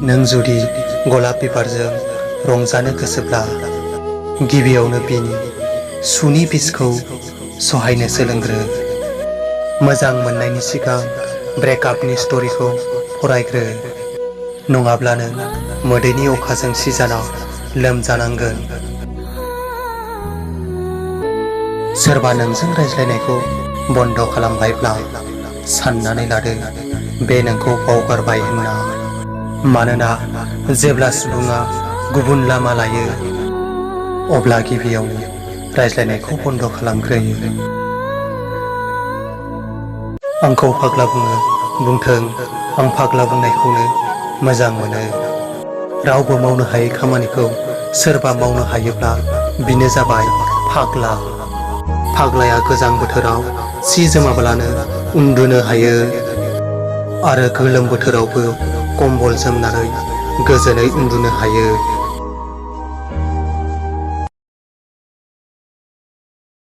नों जुदि गलाब बिबारजों रंजानो गोसोब्ला गिबियावनो बिनि सुनि बिसखौ सहायनो सोलोंग्रो। मोजां मोननायनि सिगां ब्रेकआपनि स्ट'रिखौ फरायग्रो। नङाब्ला नों मोदैनि अखाजों सिजानाव लोमजानांगोन। सोरबा नोंजों रायज्लायनायखौ बन्द खालामबायब्ला साननानै लादो बे नोंखौ बावगारबाय होनना। मानोना जेब्ला सुबुङा गुबुन लामा लायो अब्ला गिबियावनो रायज्लायनायखौ बन्द खालामग्रोयो। आंखौ फाग्ला बुङो बुंथों, आं फाग्ला बुंनायखौनो मोजां मोनो। रावबो मावनो हायै खामानिखौ सोरबा मावनो हायोब्ला बिनो जाबाय फाग्ला। फाग्लाया गोजां बोथोराव सि जोमाब्लानो उन्दुनो हायो आरो गोलोम बोथोरावबो कम्बल जोमनानै गोजोनै उन्दुनो हायो।